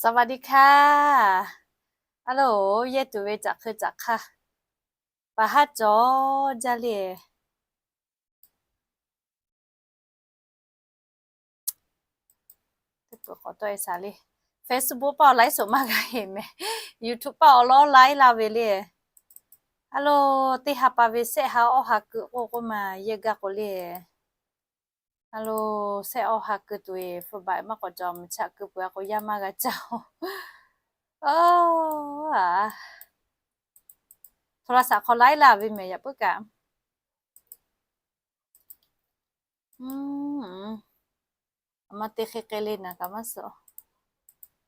สวัสดีค่ะ Aˉ loˬ, yehˇ tuˬ ve caꞈ hk'eu caꞈ hk'aˇ, paˍ haˉ cawˬ jaˇ le. Teˇ peuˬ k'awꞈ tawˆ e shaˍ le. Facebook paˆ awˬ ไลฟ์สด maˇ g'a heˆ mehˍ. YouTube paˆ awˬ lawˉ laiˉ laˇ ve le. Aˉ loˬ, teˇ ha pa ve shehˆ ha awˇ ha keu k'oˆ k'oˆ ma yehˇ gaˇ k'o le. Aˉ loˬ, shehˆ awˇ ha keu tuˬ e, hpu baꞈ maˇ k'awꞈ cawˬ, mvuhˬ chaꞈ keu peuˬ a k'o yaˇ maˇ g'a caˇ oˬ. โทรศัพท์ hk'aw laiˉ laˇ ve mehˍ yaꞈ puiˉ kaꞈ. Aˬ ma te hk'e k'ai le naˍ kaꞈ maˇ suh.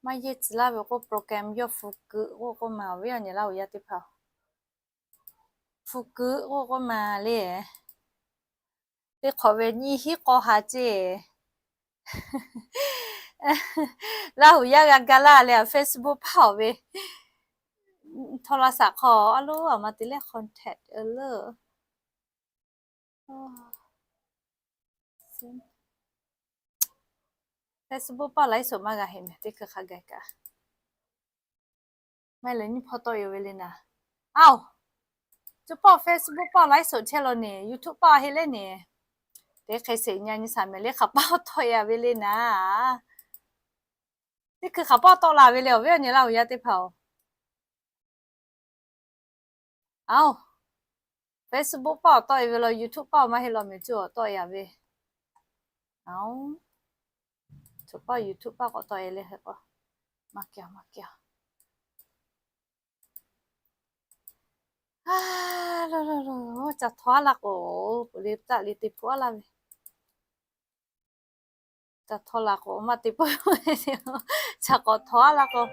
Maˇ yehˇ tcuh laˇ ve k'oˆ, program yawˇ hpu keu k'oˆ k'oˆ ma, awˬ viˉ awˬ nyi Laˇ huˍ yaˇ teˇ hpaˍ, hpu keu k'oˆ k'oˆ ma le. Teˇ hk'awꞈ ve nyiˇ hinˉ k'aw ha ceˇ. Laˇ huˍ yaˇ g'a ga laˇ leh, Facebook paˆ awˬ ve โทรศัพท์ hk'aw aˉ loˬ, aˬ ma te leh contact leuˉ. Facebook paˆ ไลฟ์สด maˇ g'a heˆ mehˍ, teˇ hkui hk'a gaˬ kaꞈ. Maˇ heˆ leh nyiˇ hpawˇ tawˆ e ve le naˍ. Aoˬ, co paˆ Facebook paˆ ไลฟ์สด chehˇ law neˍ, YouTube paˆ heˆ leh neˍ. Teˇ hk'e sheˍ nyi nyi shaˍ mehˍ le, hk'aˬ paˆ tawˆ e a ve le naˍ. Teˇ hkui hk'aˬ paˆ tawˆ la ve le, awˬ viˉ awˬ nyi Laˇ huˍ yaˇ teˇ hpaˍ oˬ. Aoˬ, Facebook paˆ awˬ tawˆ e ve law, YouTube paˆ awˬ maˇ heˆ law mehˍ, co awˬ tawˆ e a ve. Aoˬ, co paˆ YouTube paˆ k'awꞈ tawˆ e le hk'e k'o, maˇ kehˬ maˇ kehˬ. Aˉ loˬ loˬ loˬ, ca htaw aˉ laˇ k'o, peuˬ le taˆ le te hpu aˉ laˇ ve. Ca htaw laˬ k'o maˇ te peuˬ. Ca k'awꞈ htaw aˉ laˇ k'o.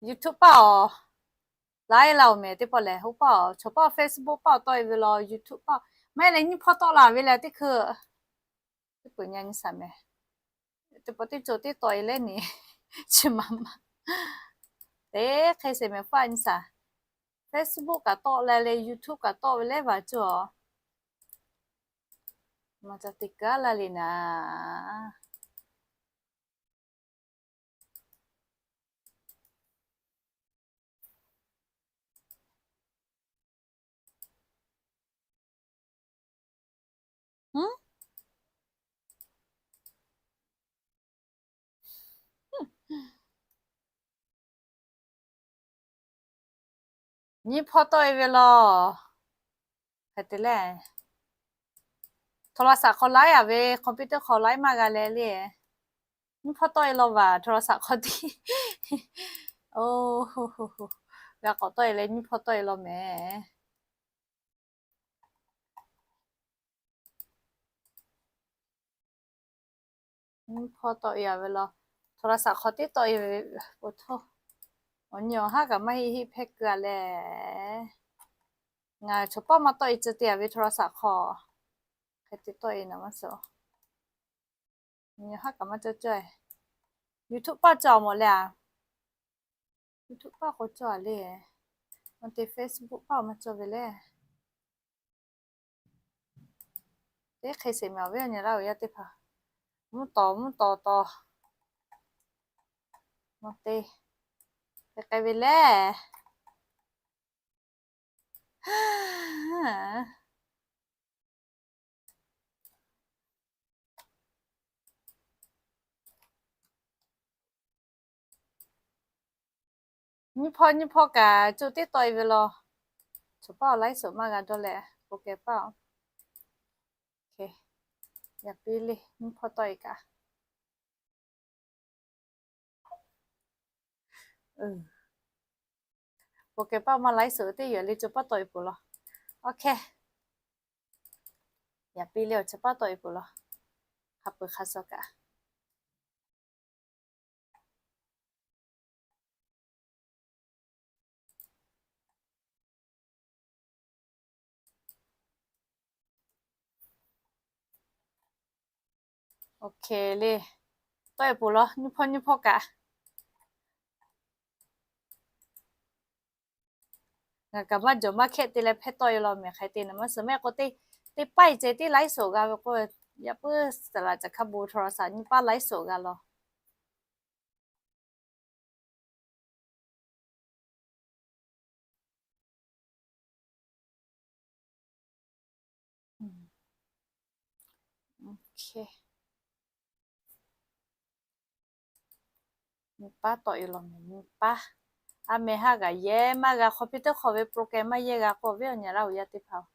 YouTube paˆ awˬ laiˉ laˇ oˬ mehˍ teˇ pawˆ lehˬ, hoˉ paˆ awˬ, chaw paˆ Facebook paˆ awˬ tawˆ e ve law, YouTube paˆ maˇ heˆ leh nyiˇ hpawˇ tawˆ la ve leh teˇ hkui. Teˇ peuˬ nyi nyi shaˍ mehˍ. Teˇ pawˆ teˇ co teˇ tawˆ e leh neˍ. Chi ma ma. Teˇ hk'e sheˍ mehˍ hpaˇ nyi shaˍ. Facebook kaꞈ tawˆ la leh, YouTube kaꞈ tawˆ ve leh vaˬ cawˬ. Ma ca te kaˉ laˇ le naˍ. Nyiˇ hpawˇ tawˆ e ve law. Hk'e te leh, โทรศัพท์ hk'aw laiˉ a ve, computer hk'aw laiˉ maˇ g'a leh le. Nyiˇ hpawˇ tawˆ e law vaˬ โทรศัพท์ hk'aw tiˉ. Oˇ, g'a k'awꞈ tawˆ e leh nyiˇ hpawˇ tawˆ e law mehˍ. Nyiˇ hpawˇ tawˆ e a ve law, โทรศัพท์ hk'aw tiˉ tawˆ e ve k'o htawˇ, awˬ nyi awˬ haˉ kaꞈ maˇ heˆ heˆ hpehˇ keu a leh. Ngaˬ chaw paˆ maˇ tawˆ e tcuh te a ve โทรศัพท์ hk'aw. Hk'e te tawˆ e naˍ maˇ suh. Nyi haˉ kaꞈ maˇ cawˇ cawˇ e. YouTube paˆ cawˬ mawˬ le a. YouTube paˆ k'o cawˬ a le. Maˇ te Facebook paˆ maˇ cawˬ ve le. Teˇ hk'e sheˍ mehˍ awˬ viˉ awˬ nyi Laˇ huˍ yaˇ teˇ hpaˍ. Mvuhˇ tawˍ mvuhˇ tawˍ tawˍ. Maˇ te hk'e k'ai ve le. Nyiˇ hpawˇ nyiˇ hpawˇ kaꞈ co teˇ tawˆ e ve law. Chaw paˆ awˬ laiˉ suhˍ maˇ g'a dawˇ leh, โปรแกรม paˆ. Yaꞈ piˇ le, nyiˇ hpawˇ tawˆ e kaꞈ. Oˇ, โปรแกรม paˆ maˇ ไลฟ์สด teˇ yehˬ le, chaw paˆ tawˆ e peuˬ law. Oˇ hk'e, yaꞈ piˇ le, awˬ chaw paˆ tawˆ e peuˬ law. Hk'a peuˬ hk'a suh kaꞈ. Oˇ hk'e le, tawˆ e peuˬ law, nyiˇ hpawˇ nyiˇ hpawˇ kaꞈ. Ngaˬ kaꞈ maˇ jawˬ maˇ hkehˇ te leh hpehˇ tawˆ e law mehˍ hk'e te naˍ maˇ suh mehˆ k'o, teˇ paiˇ ceh teˇ ไลฟ์สด g'a ve k'o, Yaꞈ puiˉ saˍ laˍ caꞈ hk'a bon โทรศัพท์ nyi paˇ ไลฟ์สด g'a law. Nyi paˇ tawˆ e law mehˍ, nyi paˇ. A mehˍ haˆ g'aꞈ yehˇ maˇ g'a, computer hk'aw ve program maˇ yehˇ g'a k'o, awˬ viˉ awˬ nyi Laˇ huˍ yaˇ teˇ hpaˍ-oˬ,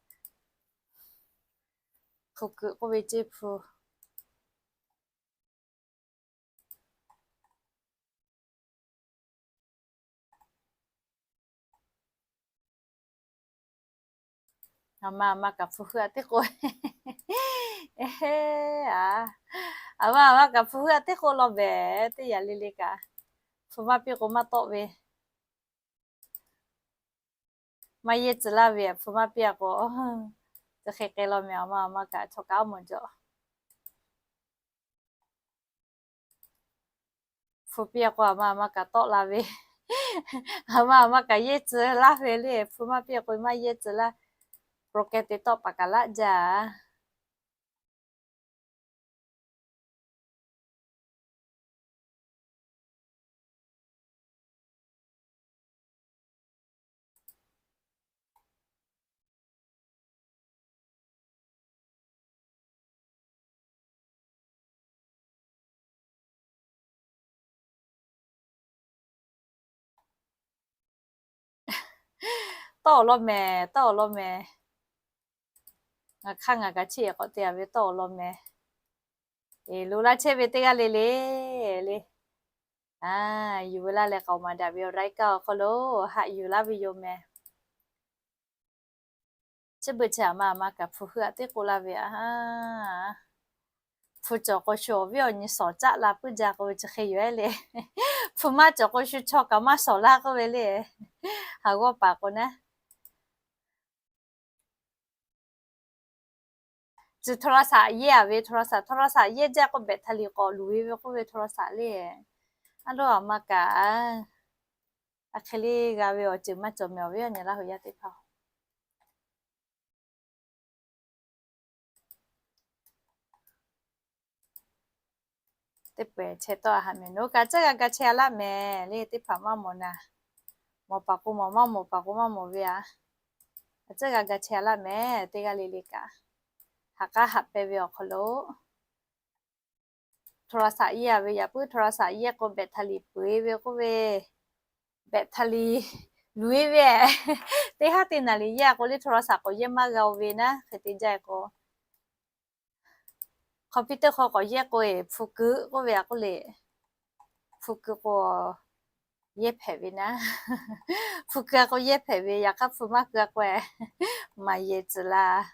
hpu kuiˬ k'oˆ ve ceˇ hpu A ma a ma kaꞈ hpu hui a teˇ k'o, a ma a ma kaꞈ hpu hui a teˇ k'o law mehˍ teˇ yanˇ le le kaꞈ, hpu maˇ piˇ k'o maˇ tawˆ ve, maˇ yehˇ tcuh laˇ ve, hpu maˇ piˇ a k'o, chi hk'e k'ai law mehˍ. A ma a ma kaꞈ chaw kaꞈ a mawˬ jaw. Hpu piˇ a k'o a ma a ma kaꞈ tawˆ la ve, a ma a ma kaꞈ yehˇ tcuh laˇ ve le. Hpu maˇ piˇ a k'o maˇ yehˇ tcuh laˇ, program te tawˆ paˍ kaꞈ laˆ jaˇ. Tawˆ awˬ lawn mehˍ, tawˆ awˬ lawn mehˍ. Ngaˬ hk'aˇ ngaˬ kaꞈ chiˇ e k'awꞈ te a ve tawˆ awˬ lawn mehˍ. Eˬ, lo laˇ chehˇ ve teˇ g'aˇ le le le. A, yuˬ ve laˇ leh k'aoˍ maˍ daꞈ ve awˬ รายการ awˬ hk'aw lo haꞈ yuˬ laˇ ve yoˬ mehˍ. Chi beuꞈ chi a ma a ma kaꞈ hpu hui a teˇ k'o laˇ ve a. Hpu cawˬ k'o shu awˬ viˉ awˬ nyi shawˍ caˆ la puiˉ jaˇ k'oˆ ve chi hk'e yoˬ ehˉ le. Hpu maˇ cawˬ k'o shu chaw kaꞈ maˇ shawˍ laˇ k'oˆ ve le. Haˍ g'awˇ paˍ k'o naˉ, chi โทรศัพท์ yehˇ a ve, โทรศัพท์ โทรศัพท์ yehˇ jaˇ k'o แบตเตอรี่ k'awꞈ luˬ e ve k'oˆ ve โทรศัพท์ le. A loˉ a ma kaꞈ, a hk'e le g'a ve awˬ ceuˬ maˇ cawˬ mehˍ awˬ viˉ awˬ nyi Laˇ huˍ yaˇ teˇ hpaˍ. Teˇ pehˍ chehˇ tawˆ a haꞈ mehˍ. Nawˬ hui kaꞈ a ciˉ g'a ga chehˇ a laˇ mehˍ le. Teˇ hpaˍ maˇ mawˬ naˍ, mawˬ paˍ k'o mawˬ, maˇ mawˬ paˍ k'o maˇ mawˬ ve a. A ciˉ g'a ga chehˇ a laˇ mehˍ teˇ g'aˇ le le kaꞈ. Haꞈ k'aˉ haꞈ pehˇ ve awˬ hk'aw lo โทรศัพท์ yehˇ a ve, yaꞈ puiˉ โทรศัพท์ yehˇ k'o แบตเตอรี่ peuˬ e ve k'oˆ ve, แบตเตอรี่ luˬ e ve. Teˇ haˉ teˇ naˍ riˍ yehˇ a k'o le โทรศัพท์ k'awꞈ yehˇ maˇ g'a oˬ ve naˉ, hk'e te jaˇ e k'o computer hk'aw k'awꞈ yehˇ k'o e, hpu keu k'oˆ ve a k'oˆ le. Hpu keu k'o yehˇ hpehꞈ ve naˉ, hpu keu a k'o yehˇ hpehꞈ ve, yaꞈ hk'aˇ hpu maˇ keu a k'o e, maˍ yehˬ tcuh laˇ.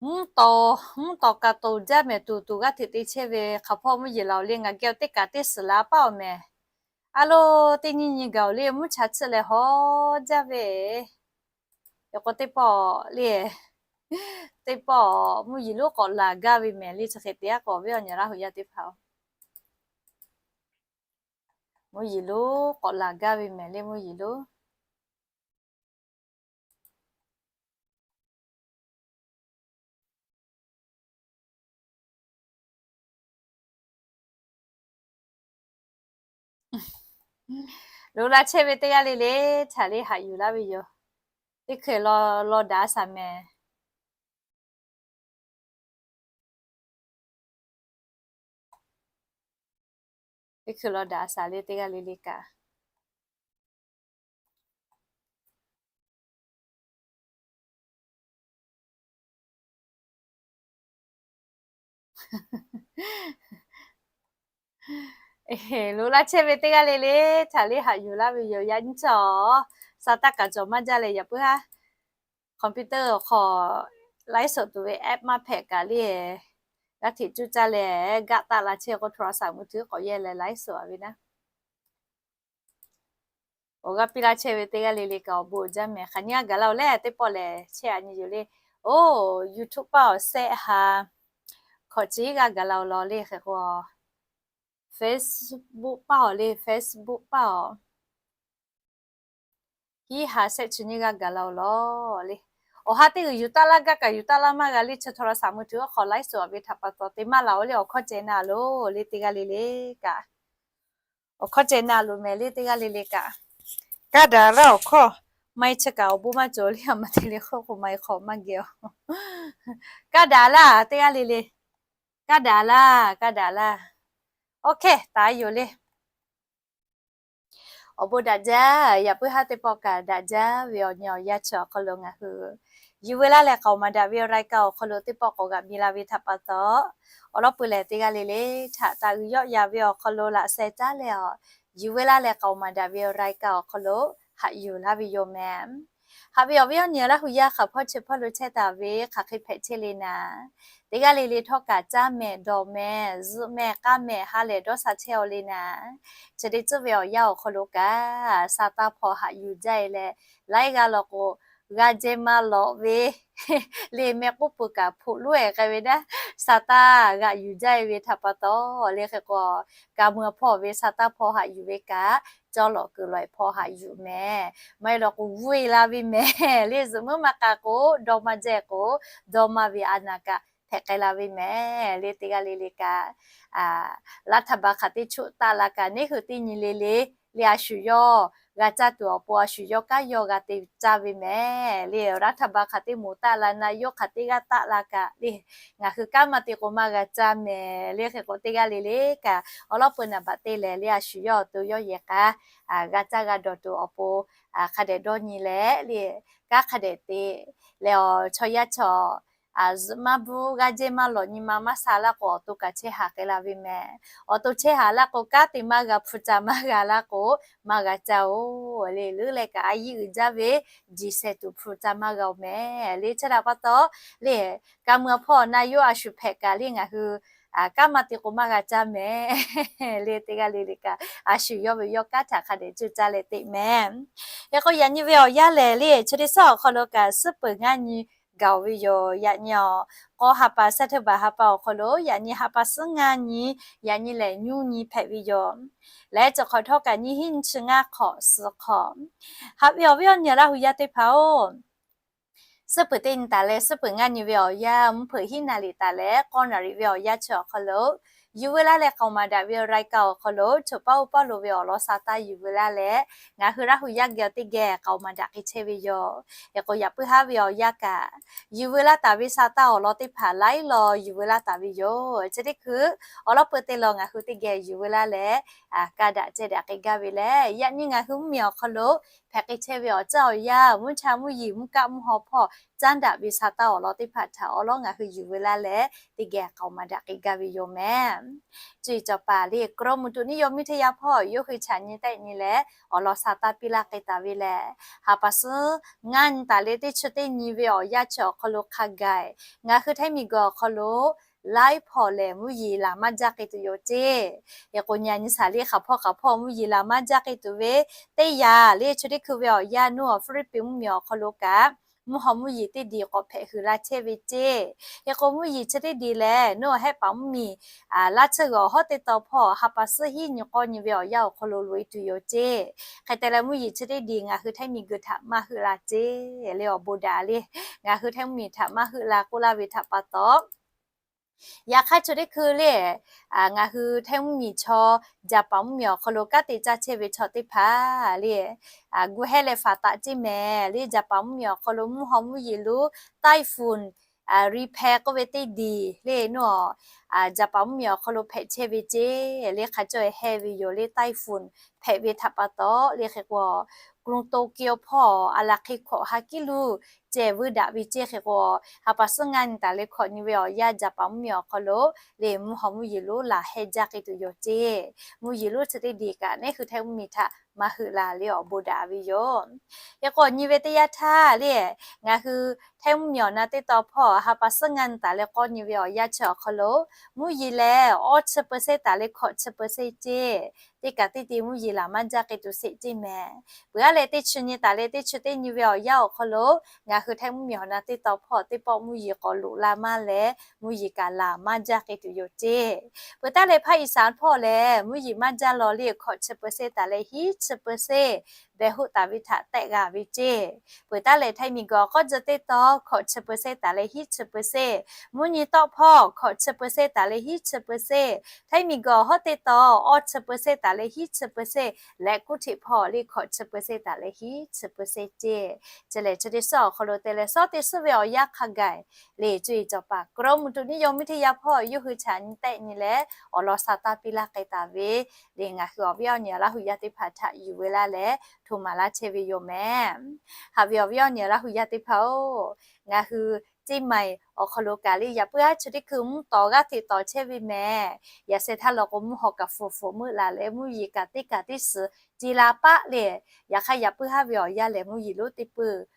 Mvuhˇ tawˍ, mvuhˇ tawˍ kaꞈ toˍ jaˇ mehˍ, tuˬ tuˬ g'aˇ hteꞈ te chehˇ ve hk'aˬ hpawˇ mvuhˇ yeˬ laˬ oˬ le. Ngaˬ geh teˇ kaꞈ teˇ suhˍ la paˇ awˬ mehˍ. A loˉ, teˇ nyiˇ nyi gaˬ oˬ le, mvuhˇ cha tsuhˇ leh haw jaˇ ve. Yaꞈ k'o teˇ pawˆ le, teˇ pawˆ mvuhˇ yeˬ lonˉ k'awꞈ laˬ gaˇ ve mehˍ le. Chi hk'e te a k'o awˬ viˉ awˬ nyi Laˇ huˍ yaˇ teˇ hpaˍ-oˬ, mvuhˇ yeˬ lonˉ k'awꞈ laˬ gaˇ ve mehˍ le, mvuhˇ yeˬ lonˉ. Lo laˇ chehˇ ve teˇ g'aˇ le le, htaꞈ le haꞈ yuˬ laˇ ve yoˬ. Teˇ hkui law, law daꞈ a shaˍ mehˍ. Teˇ hkui law daꞈ a shaˍ le teˇ g'aˇ le le kaꞈ. Lo laˇ chehˇ ve teˇ g'aˇ le le, htaꞈ le haꞈ yuˬ laˇ ve yoˬ. Yaꞈ nyi chaw, sa taˇ kaꞈ cawˬ maˇ jaˇ leh yaꞈ puiˉ haˉ computer awˬ hk'aw ไลฟ์สด tuˬ ve app maˇ hpehꞈ kaꞈ le, g'aˇ hteꞈ cuˇ caˇ leh gaˆ taˆ la chehˇ k'o โทรศัพท์มือถือ k'awꞈ yehˇ leh ไลฟ์สด a ve naˉ. Awˬ g'aˇ piˇ laˇ chehˇ ve teˇ g'aˇ le le kaꞈ awˬ bon uiˍ jaˇ mehˍ. Hk'aˬ nyi a gaˬ la oˬ leh teˇ pawˆ lehˬ chehˇ a nyi yoˬ le. Oˇ, YouTube paˇ awˬ sehˆ ha hkawꞈ chi g'aˇ gaˬ la oˬ law le hk'e k'o, Facebook paˇ awˬ le, Facebook paˇ awˬ. Hiˉ ha shehˆ chi nyiˇ g'aˇ gaˬ la-oˬ lawˬ le. Awˬ ha teˇ g'uiˬ yuˬ taˆ laˇ gaˇ kaꞈ yuˬ taˆ laˇ maˇ g'a le, chi htawˇ la saˍ mui tuˬ oˇ hk'awꞈ laiˉ suhˍ awˬ ve htaꞈ pa taw te maˇ laˬ-oˬ le, awˬ hkawˇ ceh na loˬ le, teˇ g'aˇ le le kaꞈ. Awˬ hkawˇ ceh na loˬ mehˍ le, teˇ g'aˇ le le kaꞈ. Kaˇ daꞈ laˇ awˬ hkawˇ, maˇ heˆ chi kaꞈ awˬ bon maˇ cawˬ le, a ma te le hk'oˆ k'o maˇ heˆ hk'awꞈ maˇ geh-oˬ. Kaˇ daꞈ laˇ teˇ g'aˇ le le. Kaˇ daꞈ laˇ, kaˇ daꞈ laˇ. Oˇ hkehˇ taˍ yoˬ le. Awˬ bon daꞈ jaˇ, yaꞈ puiˉ haˉ teˇ pawˆ kaꞈ daꞈ jaˇ ve awˬ nyi awˬ yanˇ chi awˬ hk'aw lo ngaˬ hui yuˬ veu laˇ leh k'aoˍ maˍ daꞈ ve awˬ raiˍ kaꞈ awˬ hk'aw lo teˇ pawˆ k'awꞈ g'aꞈ mi la ve htaꞈ pa taw, awˬ lawn peuˬ lehˬ teˇ g'aˇ le le htaꞈ taˍ uiˍ yawˆ yan ve awˬ hk'aw lo laꞈ sheh caˉ leh awˬ, yuˬ veu laˇ leh k'aoˍ maˍ daꞈ ve awˬ raiˍ kaꞈ awˬ hk'aw lo haꞈ yuˬ laˇ ve yoˬ mehˍ. Haꞈ ve awˬ viˉ awˬ nyi Laˇ hu yaˇ hk'aˬ hpawˇ chi hpawˇ lo chehˇ taˍ ve hk'aˬ hk'e hpehꞈ chehˇ le naˍ, teˇ g'aˇ le le htawˇ kaꞈ caˇ mehˍ dawˬ mehˍ zuhꞈ mehˍ k'aˇ mehˍ ha lehˬ dawˇ sha chehˇ-aw le naˍ, chi teˇ tcuhˉ ve awˬ yanˇ awˬ hk'aw lo kaꞈ sa taˇ hpaw haꞈ yuˬ jaˇ-e leh, laiˉ g'aˇ law k'o g'a jehˇ maˇ lawꞈ ve le mehˆ k'oˆ peuˬ kaꞈ hpoꞈ loˉ-e k'ai ve naˉ, sa taˇ g'aꞈ yuˬ jaˇ-e ve htaꞈ pa taw le hk'e k'o, ka mui hpawˇ ve sa taˇ hpaw haꞈ yuˬ ve kaꞈ, cawˇ lawꞈ kuiˬ lawꞈ-e hpaw haꞈ yuˬ mehˍ. Maˇ heˆ law k'o g'uˇ-e la ve mehˍ le, zuhꞈ muiˉ maˇ k'a k'o dawˇ maˇ jaˇ k'o, dawˇ maˇ ve a naˍ kaꞈ hpehꞈ k'ai la ve mehˍ le, teˇ g'aˇ le le kaꞈ. Laˇ htaꞈ ba hk'aˬ teˇ choˆ taˆ la kaꞈ neˉ hui teˇ nyi le le, le a shu yawˇ g'a caˇ tuˬ awˬ pon a shu yawˇ kanˉ yawˇ g'a te caˇ ve mehˍ le, laˇ htaꞈ ba hk'aˬ teˇ moˍ taˆ la naˍ yawˇ hk'aˬ teˇ g'aˇ taˆ la kaꞈ le, ngaˬ hui kanˉ maˇ te k'o maˇ g'a caˇ mehˍ le hk'e k'o, teˇ g'aˇ le le kaꞈ awˬ lawn peuˬ naˍ baꞈ te lehˬ le a shu yawˇ awˬ to yawˇ yehˬ k'a g'a caˇ g'a dawˬ tuˬ awˬ pon hk'a dehꞈ dawˇ nyi leh le, kanˉ hk'a dehꞈ te leh awˬ chaw yaˇ chaw zuhꞈ maˇ bvuhˆ g'a jehˇ maˇ lawꞈ nyi ma maˇ sha laˇ k'o awˬ to kaꞈ chehˇ haˍ k'ai la ve mehˍ. Awˬ to chehˇ haˍ laˇ k'o kanˉ te maˇ g'a hpu ca maˇ g'a laˇ k'o maˇ g'a caˇ-oˬ le, leuˉ leh kaꞈ a yiˇ uiˍ jaˇ ve jiˬ sheh tuˬ hpu ca maˇ g'a-oˬ mehˍ le, chi htaꞈ pa taw le ka mui hpawˇ naˍ yawˇ a shu hpehꞈ kaꞈ le ngaˬ hui kanˉ maˇ te k'o maˇ g'a caˇ mehˍ le, teˇ g'aˇ le le kaꞈ a shu yawˇ ve yawˇ kanˉ htaꞈ hk'a dehꞈ cuˇ caˇ leh teꞈ mehˍ. Hk'e k'o yaꞈ nyi ve awˬ yanˇ lehˬ le chi teˇ suhˉ awˬ hk'aw lo kaꞈ suhˉ peuˬ ngaˇ nyi gaˬ-oˬ ve yoˬ. Yaꞈ nyi awˬ k'aw ha pa shaˉ hteˇ baˬ ha pa awˬ hk'aw lo yaꞈ nyi ha pa suhˉ ngaˇ nyi, yaꞈ nyi lehˬ nyiˇ nyi hpehꞈ ve yoˬ. Leh chi hk'awꞈ htawˇ kaꞈ nyiˇ hinˉ nyiˇ chi ngaˇ hk'awꞈ suhˍ hk'awꞈ. Haꞈ ve awˬ viˉ awˬ nyi Laˇ hu yaˇ teˇ hpaˍ-oˬ, suhˉ peuˬ teˇ nyi taˍ leh suhˉ peuˬ ngaˇ nyi ve awˬ yanˇ, mvuhˇ hpeuꞈ hiˉ naˍ riˍ taˍ leh k'awˇ naˍ riˍ ve awˬ yanˇ chi awˬ hk'aw lo yuˬ veu laˇ leh k'aoˍ maˍ daꞈ ve awˬ raiˍ kaꞈ awˬ hk'aw lo choˬ paˇ oˇ paˇ lo ve awˬ lawn sa taˇ yuˬ veu laˇ leh, ngaˬ hui Laˇ hu yaˇ geh teˇ geh k'aoˍ maˍ daꞈ k'ai chehˇ ve yoˬ. Hk'e k'o yaꞈ puiˉ haˉ ve awˬ yanˇ kaꞈ yuˬ veu laˇ taˍ ve sa taˇ awˬ lawn teˇ hpaˍ laiˉ law yuˬ veu laˇ taˍ ve yoˬ. Chi teˇ hkui awˬ lawn peuˬ teˇ law ngaˬ hui teˇ geh yuˬ veu laˇ leh, ka daꞈ ceh daꞈ k'ai gaˇ ve leh, yaꞈ nyi ngaˬ hui mvuhˇmiˬ awˬ hk'aw lo hpehꞈ k'ai chehˇ ve awˬ caˇ awˬ yanˇ, mvuhˇ cha mvuhˇ yeˬ mvuhˇ kaˆ mvuhˇ haw hpawˇ caˉ daꞈ ve sa taˇ awˬ lawn teˇ hpaˍ htaꞈ awˬ lawn ngaˬ hui yuˬ veu laˇ leh teˇ geh k'aoˍ maˍ daꞈ k'ai gaˇ ve yoˬ mehˍ. Cuˇ yiˍ cawˬ paˍ le กรมอุตุนิยมวิทยา hpawˇ yawˇ hui chaꞈ nyi tehˆ nyi leh awˬ lawn sa taˇ piˇ laˇ k'ai taˍ ve lehˬ, ha pa suhˉ ngaˇ nyi taˍ leh teˇ chi teˇ nyi ve awˬ yanˇ chi awˬ hk'aw lo hk'a gaˬ ngaˬ hui Htaiˇ miˬguiˬ awˬ hk'aw lo laiˉ hpawˇ lehˬ mvuhˇ yeˬ laˬ maˇ jaˇ k'ai tuˬ yoˬ ceˇ. Hk'e k'o nyi a nyi shaˍ le hk'aˬ hpawˇ hk'aˬ hpawˇ mvuhˇ yeˬ laˬ maˇ jaˇ k'ai tuˬ ve teˇ yanˇ le chi teˇ hkui ve awˬ yanˇ nawˬ Hpiˇliˇpiˆ mvuhˇmiˬ awˬ hk'aw lo kaꞈ mvuhˇ haw mvuhˇ yeˬ teˇ diˬ k'awꞈ hpehꞈ hui la chehˇ ve ceˇ. Hk'e k'o mvuhˇ yeˬ chi teˇ diˬ lehˬ nawˬ Hehˆ paˍ mvuhˇmiˬ laˇ tsuhˇ g'uiˬ awˬ hawˉ teˇ taw hpawˇ ha pa suhˉ hiˉ nyi k'awˇ nyi ve awˬ yanˇ awˬ hk'aw lo loꞈ e tuˬ yoˬ ceˇ. Hk'e te leh mvuhˇ yeˬ chi teˇ diˬ ngaˬ hui Htaiˇ miˬguiˬ htaꞈ maˇ heuˆ la ceˇ le, awˬ bon daꞈ le. Ngaˬ hui Htaiˇ mvuhˇmiˬ htaꞈ maˇ heuˆ la k'oˆ laˇ ve htaꞈ pa taw, yaꞈ hk'aˇ chi teˇ hkui le ngaˬ hui Htaiˇ mvuhˇmiˬ chaw Jaˍpaˍ mvuhˇmiˬ awˬ hk'aw lo kanˉ te caˇ chehˇ ve chaw teˇ hpaˍ le gu hehˇ leh faˍ taꞈ ceˇ mehˍ le. Jaˍpaˍ mvuhˇmiˬ awˬ hk'aw lo mvuhˇ haw mvuhˇ yeˬ lo typhoon Re hpeh k'oˆ ve teˇ diˬ le nawˬ Jaˍpaˍ mvuhˇmiˬ awˬ hk'aw lo hpehꞈ chehˇ ve ceˇ le, hk'a cawˇ hehˇ ve yoˬ le. Typhoon hpehꞈ ve htaꞈ pa taw le hk'e k'o, กรุงโตเกียว hpawˇ a laˬ hk'e hkawꞈ ha kiˉ luˬ ceh vuiˇ daꞈ ve ceˇ. Hk'e k'o ha pa suhˉ ngaˇ nyi taˍ leh hkawꞈ nyi ve awˬ yanˇ Jaˍpaˍ mvuhˇmiˬ awˬ hk'aw lo le mvuhˇ haw mvuhˇ yeˬ lo laˬ hehˇ jaˇ k'ai tuˬ yoˬ ceˇ. Mvuhˇ yeˬ lo chi teˇ diˬ kaꞈ neˉ hui Htaiˇ mvuhˇmiˬ htaꞈ maˇ heuˆ la le awˬ bon daꞈ ve yoˬ. Hk'e k'o nyi ve teˇ yanˇ htaˇ le, ngaˬ hui Htaiˇ mvuhˇmiˬ awˬ na teˇ tawn hpawˇ ha pa suhˉ ngaˇ taˍ leh k'awˇ nyi ve awˬ yanˇ chi awˬ hk'aw lo, mvuhˇ yeˬ lehˬ awˇ chi เปอร์เซ็นต์ taˍ leh hkawꞈ chi เปอร์เซ็นต์ ceˇ. Teˇ kaꞈ teˇ te mvuhˇ yeˬ laˬ maˇ jaˇ k'e tuˬ sheˍ ceˇ mehˍ. Peuˬ aˉ leh teˇ chi nyi taˍ leh teˇ chi teˇ nyi ve awˬ yanˇ awˬ hk'aw lo, ngaˬ hui Htaiˇ mvuhˇmiˬ awˬ na teˇ tawn hpawˇ teˇ pawˆ mvuhˇ yeˬ k'awꞈ loꞈ la maˇ leh, mvuhˇ yeˬ kaꞈ laˬ maˇ jaˇ k'e tuˬ yoˬ ceˇ. Peuˬ taˍ leh ภาคอีสาน hpawˇ lehˬ mvuhˇ yeˬ maˇ jaˇ law le hkawꞈ chi เปอร์เซ็นต์ taˍ leh hiˉ chi เปอร์เซ็นต์ behˬ hoˆ taˍ ve htaꞈ tehˆ g'a ve ceˇ. Peuˬ taˍ leh Htaiˇ miˬguiˬ awˬ k'awˇ jeh teˇ tawn hkawꞈ chi เปอร์เซ็นต์ taˍ leh hiˉ chi เปอร์เซ็นต์, mvuhˇ nyi tawˆ hpawˇ hkawꞈ chi เปอร์เซ็นต์ taˍ leh hiˉ chi เปอร์เซ็นต์, Htaiˇ miˬguiˬ awˬ hawˉ teˇ tawn awˇ chi เปอร์เซ็นต์ taˍ leh hiˉ chi เปอร์เซ็นต์, leh kuˉ htiꞈ hpawˇ le hkawꞈ chi เปอร์เซ็นต์ taˍ leh hiˉ chi เปอร์เซ็นต์ ceˇ. Chi lehˬ chi teˇ suhˉ awˬ hk'aw lo te leh suhˉ teˇ suhˉ ve awˬ yanˇ hk'a gaˬ le cuˇ yiˍ cawˬ paˍ กรมอุตุนิยมวิทยา hpawˇ yawˇ hui htaꞈ nyi tehˆ nyi leh awˬ lawn sa taˇ piˇ laˇ k'ai taˍ ve le ngaˬ hui awˬ viˉ awˬ nyi Laˇ hu yaˇ teˇ hpaˍ htaꞈ yuˬ ve laˇ leh hto maˍ laˇ chehˇ ve yoˬ mehˍ. Haꞈ ve awˬ viˉ awˬ nyi Laˇ hu yaˇ teˇ hpaˍ-oˬ, ngaˬ hui เชียงใหม่ awˬ hk'aw lo kaꞈ le yaꞈ puiˉ haˉ chi teˇ hkui mvuhˇ tawˍ g'aˇ hteꞈ tawˍ chehˇ ve mehˍ. Yaꞈ sheh htaˇ law k'o mvuhˇ haw kaꞈ fuˍ fuˍ meuˆ laˬ leh mvuhˇ yeˬ kaꞈ teˇ kaꞈ teˇ suhˍ ce la paˆ le. Yaꞈ hk'aˇ yaꞈ puiˉ haˉ ve awˬ yanˇ lehˬ mvuhˇ yeˬ lonˉ teˇ peuˬ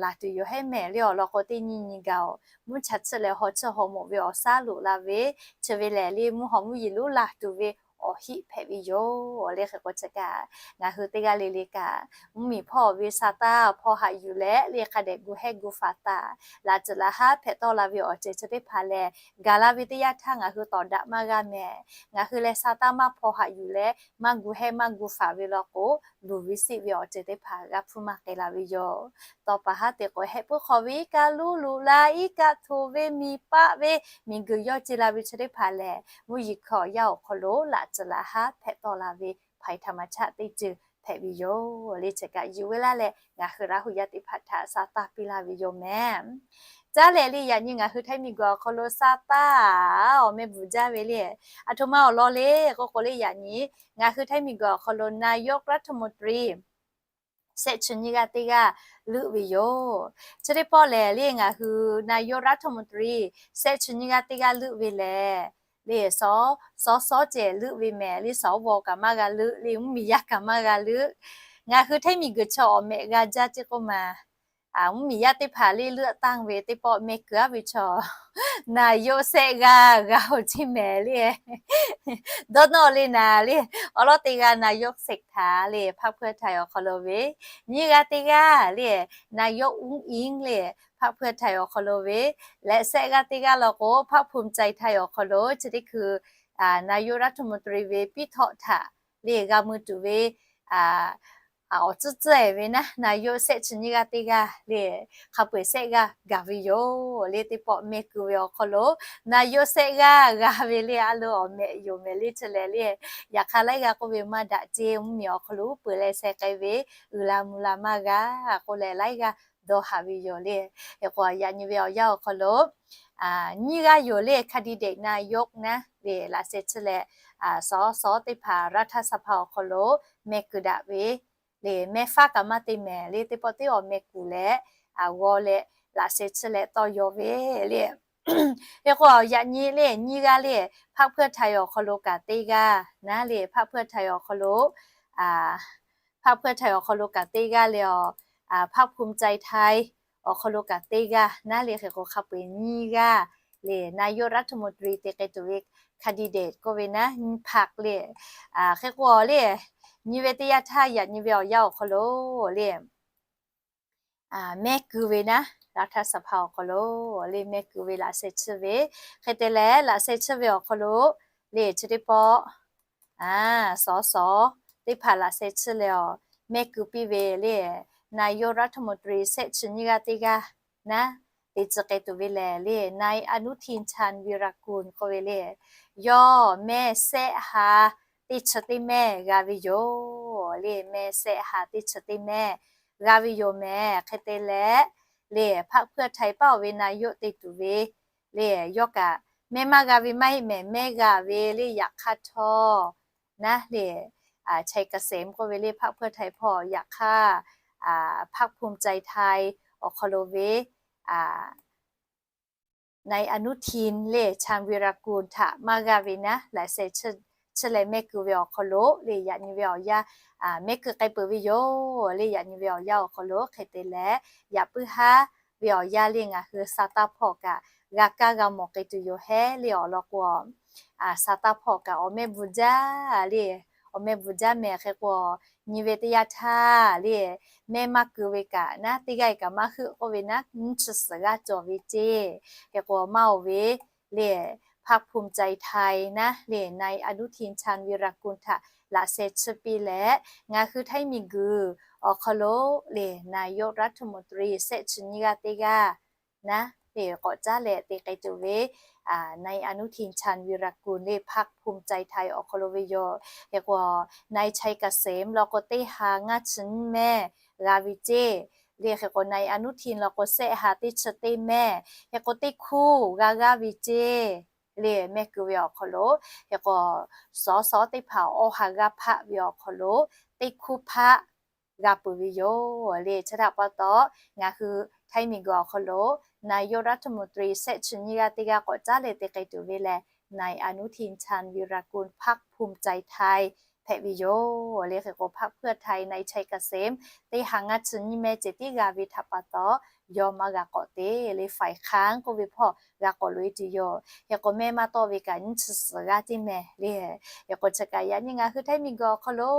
laˬ tuˬ yoˬ hehˉ mehˍ le awˬ lawn k'o teˇ nyi nyi gaˬ-oˬ, mvuhˇ cha tsuhˇ leh haw tsuhˇ haw mawꞈ ve awˬ shaˉ loꞈ la ve, chi ve lehˬ le mvuhˇ haw mvuhˇ yeˬ lonˉ laˬ tuˬ ve awˬ heˆ hpehꞈ ve yoˬ le. Hk'e k'o chi kaꞈ ngaˬ hui teˇ g'aˇ le le kaꞈ mvuhˇmiˬ hpawˇ ve sa taˇ hpawˇ haꞈ yuˬ leh le hk'a dehꞈ gu hehˉ gu faˍ taˍ laꞈ tcuhꞈ laꞈ haˉ hpehꞈ tawˆ la ve awˬ ceuˬ chi teˇ hpaˍ lehˬ gaˬ la ve teˇ yanˇ htaˇ ngaˬ hui tawˍ daꞈ maˇ g'a mehˍ. Ngaˬ hui leh sa taˇ maˇ hpawˇ haꞈ yuˬ leh maˇ gu hehˉ maˇ gu faˍ ve law k'o, luˬ ve siˆ ve awˬ ceuˬ teˇ hpaˍ g'a hpuˇ maˇ k'ai la ve yoˬ. Tawˇ pa haˉ te k'o heh puiˉ hk'aw ve iˉ kaˆ luˉ luꞈ la iˉ kaˆ hto ve miˬ paˆ ve miˬguiˬ yawˇ ce la ve chi teˇ hpaˍ lehˬ mvuhˇ yeˬ hkawꞈ yaˇ awˬ hk'aw lo laꞈ tcuhꞈ laꞈ haˉ hpehꞈ tawˆ la ve ภัยธรรมชาติ teˇ ceuˬ hpehꞈ ve yoˬ le. Chi kaꞈ yuˬ ve laˇ leh ngaˬ hui Laˇ hu yaˇ teˇ hpaˍ htaꞈ sa taˇ piˇ laˇ ve yoˬ mehˍ. Caˉ lehˬ le yaꞈ nyi ngaˬ hui Htaiˇ miˬguiˬ awˬ hk'aw lo sa taˇ awˬ meh bvuhˬ jaˇ ve le. Aˬ htoꞈ ma awˬ lawn le k'oˆ k'o le yaꞈ nyi ngaˬ hui Htaiˇ miˬguiˬ awˬ hk'aw lo นายกรัฐมนตรี shehˆ chi nyiˇ g'aˇ teˇ g'aˇ leuˆ ve yoˬ. Chi teˇ pawˆ lehˬ le ngaˬ hui นายกรัฐมนตรี shehˆ chi nyiˇ g'aˇ teˇ g'aˇ leuˆ ve lehˬ le, สส ceh leuˆ ve mehˍ le. สว kaꞈ maˇ g'a leuˆ le, mvuhˇmiˬ yaˇ kaꞈ maˇ g'a leuˆ. Ngaˬ hui Htaiˇ miˬguiˬ chaw awˬ mehꞈ g'a jaˇ ceˇ k'oˆ ma, mvuhˇmiˬ yaˇ teˇ hpaˍ le leuˆ taˇ ve teˇ pawˆ meh kuiˬ aˉ ve chaw นายก shehˆ g'aˇ g'a-oˬ ceˇ mehˍ le. Dawˇ nawˇ le naˍ le, awˬ lawn teˇ g'aˇ นายก เศรษฐา le พรรคเพื่อไทย awˬ hk'aw lo ve, nyiˇ g'aˇ teˇ g'aˇ le นายก อุ้งอิ๊ง le พรรคเพื่อไทย awˬ hk'aw lo ve, leh shehˆ g'aˇ teˇ g'aˇ law k'o พรรคภูมิใจไทย awˬ hk'aw lo chi teˇ hkui นายกรัฐมนตรี ve piˇ htawˆ htaꞈ le g'a mui tuˬ ve awˬ tcuhˉ tcuhˉ-e ve naˉ นายก shehˆ chi nyiˇ g'aˇ teˇ g'aˇ le hk'a peu-eˬ shehˆ g'aˇ gaˬ ve yoˬ le. Teˇ pawˆ meh kuiˬ ve awˬ hk'aw lo นายก shehˆ g'aˇ g'a ve le a lo awˬ mehꞈ yoˬ mehˍ le. Chi lehˬ le yaꞈ hk'aˇ laiˉ g'aˇ k'oˆ ve maˇ daꞈ ceˇ, mvuhˇmiˬ awˬ hk'aw lo uˉ peunˍ leh sheh k'ai ve uiˍ la mvuh la maˇ g'a k'oˆ leh laiˉ g'aˇ dawˇ haꞈ ve yoˬ le. Hk'e k'o yaꞈ nyi ve awˬ yanˇ awˬ hk'aw lo nyiˇ g'aˇ yoˬ le แคนดิเดตนายก naˉ le laꞈ sheh chi leh สส teˇ hpaˍ รัฐสภา awˬ hk'aw lo meh kuiˬ daꞈ ve le meh faˉ kaꞈ maˇ te mehˍ le. Teˇ pawˆ teˇ awˬ meh kuˬ leh g'aw leh laꞈ sheh chi leh tawˇ yaw ve le. Hk'e k'o yaꞈ nyi le nyiˇ g'aˇ le พรรคเพื่อไทย awˬ hk'aw lo kaꞈ teˇ g'aˇ naˉ le พรรคเพื่อไทย awˬ hk'aw lo พรรคเพื่อไทย awˬ hk'aw lo kaꞈ teˇ g'aˇ le พรรคภูมิใจไทย awˬ hk'aw lo kaꞈ teˇ g'aˇ naˉ le. Hk'e k'o hk'a peu-eˬ nyiˇ g'aˇ le นายกรัฐมนตรี te k'ai tuˬ ve แคนดิเดต k'oˆ ve naˉ nyi พรรค le. Hk'e k'o le nyi ve teˇ yanˇ htaˇ yaꞈ nyi ve awˬ yanˇ awˬ hk'aw lo le meh kuiˬ ve naˉ รัฐสภา awˬ hk'aw lo le meh kuiˬ ve laꞈ sheh chi ve. Hk'e te leh laꞈ sheh chi ve awˬ hk'aw lo le chi teˇ pawˆ สส teˇ hpaˍ laꞈ sheh chi leh awˬ meh kuiˬ piˇ ve le นายกรัฐมนตรี shehˆ chi nyiˇ g'aˇ teˇ g'aˇ naˉ te tcuh k'ai tuˬ ve lehˬ le นายอนุทิน ชาญวีรกูล k'oˆ ve le. Yawˇ meh shehˆ ha teˇ chi teˇ mehˇ g'a ve yoˬ le. Meh shehˆ ha teˇ chi teˇ mehˇ g'a ve yoˬ mehˍ. Hk'e te leh le พรรคเพื่อไทย paˆ-oˬ ve นายก te tuˬ ve le yawˇ kaꞈ meh maˇ g'a ve maˇ heˆ mehˍ, meh g'a ve le yaꞈ hk'aˇ htawˇ naˉ le ชัยเกษม k'oˆ ve le พรรคเพื่อไทย hpawˇ yaꞈ hk'aˇ พรรคภูมิใจไทย awˬ hk'aw lo ve นายอนุทิน le ชาญวีรกูล htaꞈ maˇ g'a ve naˉ laꞈ sheh chi chi lehˬ mehˆ keu ve awˬ hk'aw lo le yaꞈ nyi ve awˬ yanˇ mehˆ keu k'ai peuˬ ve yoˬ le. Yaꞈ nyi ve awˬ yanˇ awˬ hk'aw lo hk'e te leh, yaꞈ puiˉ haˉ ve awˬ yanˇ le ngaˬ hui sa taˇ hpawˇ kaꞈ g'a kaˇ g'a mawˬ k'ai tuˬ yoˬ hehˉ le. Awˬ lawn k'o, sa taˇ hpawˇ kaꞈ awˬ mehˆ bvuhꞈ jaˇ le. Awˬ mehˆ bvuhꞈ jaˇ mehˍ. Hk'e k'o, nyi ve teˇ yanˇ htaˇ le, mehˆ maˇ keu ve kaꞈ naˉ, teˇ g'aˇ kaꞈ maˇ heuˆ k'oˆ ve naˉ, nyiˇ chi suhˍ g'aˇ cawˬ ve ceˇ. Hk'e k'o, maˇ oˬ ve le, พรรคภูมิใจไทย naˉ le, นายอนุทิน ชาญวีรกูร htaꞈ laꞈ sheh chiˇ piˇ leh, ngaˬ hui htaiˇ miˬguiˬ awˬ hk'aw lo le, นายกรัฐมนตรี shehˆ chi nyiˇ g'aˇ teˇ g'aˇ naˉ le, k'awꞈ caˉ leh te k'ai tuˬ ve นายอนุทิน ชาญวีรกูร le พรรคภูมิใจไทย awˬ hk'aw lo ve yoˬ. Hk'e k'o, นายชัยเกษม law k'o, teˇ ha ngaˇ chi nyiˇ mehˆ g'a ve ceˇ le. Hk'e k'o, นายอนุทิน law k'o, shehˆ ha teˇ chi teˇ mehˆ, hk'e k'o, teˇ hkuˇ g'a g'aˇ ve ceˇ le. Mehˆ keu ve awˬ hk'aw lo, hk'e k'o, sawˉ sawˉ teˇ hpaˍ awˬ ha g'aˇ hpaˆ ve awˬ hk'aw lo, teˇ hkuˇ hpaˆ g'a peuˬ ve yoˬ le. Chi htaꞈ pa taw, ngaˬ hui htaiˇ miˬguiˬ awˬ hk'aw lo นายกรัฐมนตรี shehˆ chi nyiˇ g'aˇ teˇ g'aˇ k'awꞈ caˉ leh te k'ai tuˬ ve lehˬ, นายอนุทิน ชาญวีรกูร พรรคภูมิใจไทย hpehꞈ ve yoˬ le. Hk'e k'o, พรรคเพื่อไทย นายชัยเกษม teˇ ha ngaˇ chi nyiˇ mehˆ ceh tiˉ g'a ve htaꞈ pa taw, yawˇ maˇ g'a k'awꞈ te le. ฝ่ายค้าน k'oˆ ve hpawˇ g'a k'awꞈ loꞈ e tuˬ yoˬ. Hk'e k'o, mehˆ maˇ tawˆ ve kaꞈ nyiˇ chi suhˍ g'aˇ teˇ mehˍ le. Hk'e k'o, chi kaꞈ yaꞈ nyi ngaˬ hui htaiˇ miˬguiˬ awˬ hk'aw lo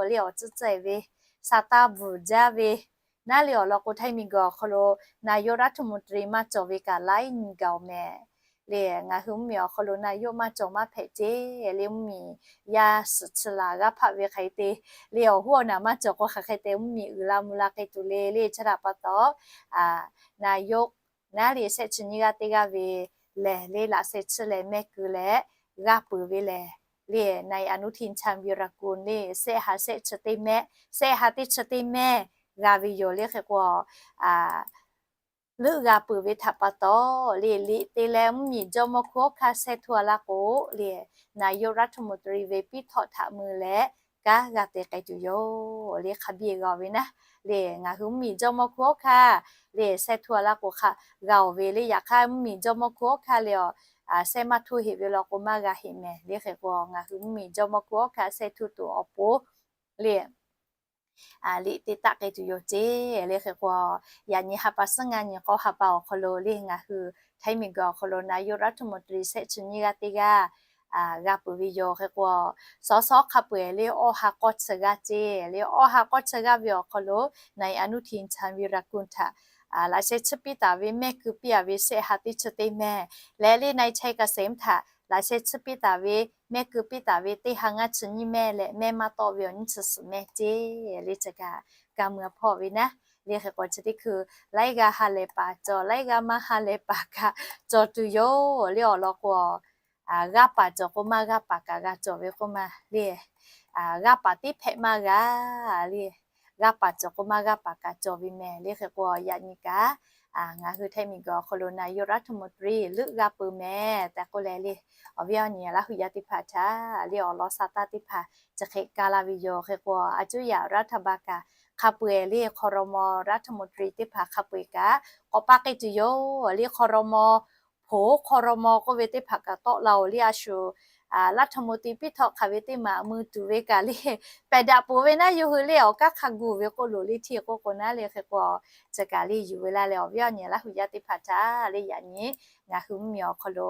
le, awˬ tcuhˉ tcuhˉ ve, sa taˇ bvuhˬ jaˇ ve naˉ le. Awˬ lawn k'o, htaiˇ miˬguiˬ awˬ hk'aw lo นายกรัฐมนตรี maˇ cawˬ ve kaꞈ laiˉ nyi gaˬ-oˬ mehˍ le. Ngaˬ hui mvuhˇmiˬ awˬ hk'aw lo นายก maˇ cawˬ maˇ hpehꞈ ceˇ le. Mvuhˇmiˬ yaˇ suhˍ chi laˬ g'aˇ hpaˆ ve hk'e te le, awˬ hoˉ awˬ naˬ maˇ cawˬ k'o, hk'aˬ hk'e te mvuhˇmiˬ uiˍ la mvuh la k'ai tuˬ le le. Chi htaꞈ pa taw, นายก naˉ le, shehˆ chi nyiˇ g'aˇ teˇ g'aˇ ve lehˬ le, laꞈ sheh chiˇ leh mehˆ keu leh g'a peuˬ ve lehˬ le, นายอนุทิน ชาญวีรกูร le, shehˆ ha shehˆ chi teˇ mehˆ, shehˆ ha teˇ chi teˇ mehˆ g'a ve yoˬ le. Hk'e k'o, leuˆ g'a peuˬ ve htaꞈ pa taw le, liꞈ te leh mvuhˇmiˬ jawˇmawˇ hkunˉ hawˉ hkanˇ sheh htuˇ a laˇ k'o le, นายกรัฐมนตรี ve piˇ htawˆ htaꞈ mui leh kanˉ g'a te k'ai tuˬ yoˬ le. Hk'a biˇ g'a-oˬ ve naˉ le, ngaˬ hui mvuhˇmiˬ jawˇmawˇ hkunˉ hawˉ hkanˇ le sheh htuˇ a laˇ k'o hk'a g'a-oˬ ve le. Yaꞈ hk'aˇ mvuhˇmiˬ jawˇmawˇ hkunˉ hawˉ hkanˇ le, awˬ sheh maˇ htuˇ heꞈ ve law k'o maˇ g'a heꞈ mehˍ le. Hk'e k'o, ngaˬ hui mvuhˇmiˬ jawˇmawˇ hkunˉ hawˉ hkanˇ sheh htuˇ tuˬ awˬ pon le, liꞈ te taˆ k'ai tuˬ yoˬ ceˇ le. Hk'e k'o, yaꞈ nyi ha pa suhˉ ngaˇ nyi k'awˇ ha pa awˬ hk'aw lo le, ngaˬ hui htaiˇ miˬguiˬ awˬ hk'aw lo นายกรัฐมนตรี shehˆ chi nyiˇ g'aˇ teˇ g'aˇ g'a peuˬ ve yoˬ. Hk'e k'o, sawˉ sawˉ hk'a peu-eˬ le, awˇ ha k'awˇ chi g'aˇ ceˇ le. Awˇ ha k'awˇ chi g'aˇ ve awˬ hk'aw lo, นายอนุทิน ชาญวีรกูร htaꞈ laꞈ sheh chiˇ piˇ taˍ ve, mehˆ keu piˇ taˍ ve shehˆ ha teˇ chi teˇ mehˆ leh le, นายชัยเกษม htaꞈ laꞈ sheh chiˇ piˇ taˍ ve, mehˆ keu piˇ taˍ ve teˇ ha ngaˇ chi nyiˇ mehˆ leh mehˆ maˇ tawˆ ve awˬ nyiˇ chi suhˍ mehˆ ceˇ le. Chi kaꞈ ka mui a hpawˇ ve naˉ le. Hk'e k'o, chi teˇ hkui laiˉ g'aˇ ha lehˬ paˍ cawˬ, laiˉ g'aˇ maˇ ha lehˬ paˍ kaꞈ cawˬ tuˬ yoˬ le. Awˬ lawn k'o, g'a paˍ cawˬ k'o maˇ g'a paˍ kaꞈ g'a cawˬ ve k'oˆ ma le. G'a paˍ teˇ hpehꞈ maˇ g'a le, g'a paˍ cawˬ k'o maˇ g'a paˍ kaꞈ cawˬ ve mehˍ le. Hk'e k'o, yaꞈ nyi kaꞈ ngaˬ hui htaiˇ miˬguiˬ awˬ hk'aw lo นายกรัฐมนตรี leuˆ g'a peuˬ mehˍ tehꞈ k'oˆ leh le, awˬ viˉ awˬ nyi Laˇ huˍ yaˇ teˇ hpaˍ htaꞈ le awˬ lawn sa taˇ teˇ hpaˍ chi hk'e ka la ve yoˬ. Hk'e k'o, a cuˇ yaꞈ รัฐบาล kaꞈ hk'a peu-eˬ le, ครม. รัฐมนตรี teˇ hpaˍ hk'a peu-eˬ kaꞈ k'awꞈ paˇ k'ai tuˬ yoˬ le. ครม. โผล่ครม. k'oˆ ve teˇ hpaˍ kaꞈ tawˆ la-oˬ le. A shu รัฐมนตรี piˇ htawˆ hk'aˬ ve teˇ maˬ mui tuˬ ve kaꞈ le, pehˬ daꞈ peuˬ ve naˉ, yawˇ hui le awˬ kanˉ hk'a gu ve k'oˆ loꞈ le hteˇ k'oˆ k'o naˉ le. Hk'e k'o, chi kaꞈ le yuˬ ve laˇ leh, awˬ viˉ awˬ nyi Laˇ huˍ yaˇ teˇ hpaˍ htaꞈ le, yaꞈ nyi ngaˬ hui mvuhˇmiˬ awˬ hk'aw lo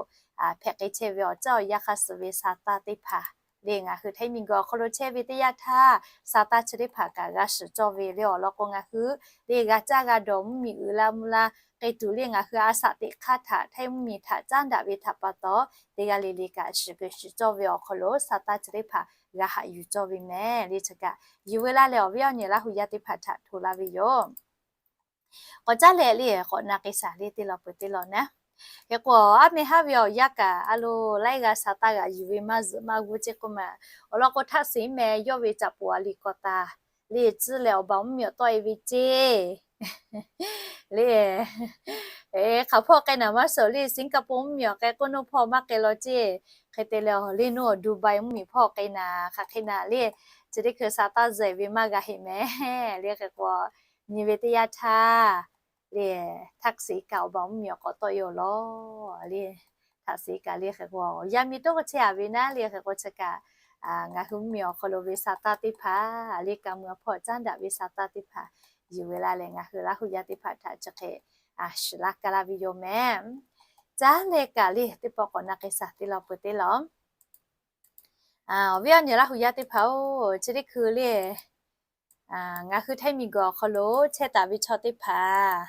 hpehꞈ k'ai chehˇ ve awˬ caˇ awˬ yaˇ hk'a suhˍ ve sa taˇ teˇ hpaˍ le, ngaˬ hui htaiˇ miˬguiˬ awˬ hk'aw lo chehˇ ve teˇ yanˇ htaˇ, sa taˇ chi teˇ hpaˍ kaꞈ g'a shiˍ cawˇ ve le. Awˬ lawn k'o, ngaˬ hui le g'a caˇ g'a dawˬ mvuhˇmiˬ uiˍ la mvuh la k'ai tuˬ le, ngaˬ hui a shaꞈ teꞈ hk'aˇ htaꞈ htaiˇ mvuhˇmiˬ htaꞈ caˉ daꞈ ve htaꞈ pa taw, teˇ g'aˇ le le kaꞈ shiˍ keu shiˍ cawˇ ve awˬ hk'aw lo sa taˇ chi teˇ hpaˍ g'a haꞈ yuˬ cawˇ ve mehˍ le. Chi kaꞈ yuˬ ve laˇ leh, awˬ viˉ awˬ nyi Laˇ huˍ yaˇ teˇ hpaˍ htaꞈ hto laˇ ve yoˬ. K'awꞈ caˉ leh le, k'awꞈ na k'ai shaˍ le teˇ law peuˬ teˇ law naˉ. Hk'e k'o, aˉ meh haˉ ve awˬ yanˇ kaꞈ a lo laiˉ g'aˇ sa taˇ g'aꞈ yuˬ ve maˇ zuhꞈ maˇ g'uˇ ceˇ k'oˆ ma. Awˬ lawn k'o, htaˇ shiˍ meh yawˇ ve caꞈ poˍ a liꞈ k'awꞈ taˍ le, tcuhˇ leh awˬ baˬ mvuhˇmiˬ awˬ tawˆ e ve ceˇ le. Hk'aˬ hpawˇ k'ai naˍ maˇ shawˍ le, Singapore mvuhˇmiˬ awˬ k'ai k'oˆ, naˇ hpawˇ maˇ k'ai law ceˇ. Hk'e te leh, le naˇ Dubai mvuhˇmiˬ hpawˇ k'ai naˍ, hk'aˬ hk'e naˍ le. Chi teˇ hkui sa taˇ zuhꞈ ve maˇ g'a heˆ mehˍ le. Hk'e k'o, nyi ve teˇ yanˇ htaˇ le, htaˇ shiˍ kaꞈ awˬ baˬ mvuhˇmiˬ awˬ k'awꞈ tawˆ e-oˬ lawˬ le. Htaˇ shiˍ kaꞈ le, hk'e k'o, yaˇ miˇ toˉ k'o chehˇ a ve naˉ le. Hk'e k'o, chi kaꞈ ngaˬ hui mvuhˇmiˬ awˬ hk'aw lo ve sa tanˇ teˇ hpaˍ, le ka mui awˬ hpawˇ caˉ daꞈ ve sa tanˇ teˇ hpaˍ yuˬ ve laˇ leh, ngaˬ hui Laˇ huˍ yaˇ teˇ hpaˍ htaꞈ chi hk'e shiˍ laˇ ka laˇ ve yoˬ mehˍ. Caˉ leh kaꞈ le teˇ pawˆ k'awꞈ na k'ai shaˍ teˇ law peuˬ teˇ law. Awˬ viˉ awˬ nyi Laˇ huˍ yaˇ teˇ hpaˍ-oˬ, chi teˇ hkui le ngaˬ hui htaiˇ miˬguiˬ awˬ hk'aw lo chehˇ taˍ ve chaw teˇ hpaˍ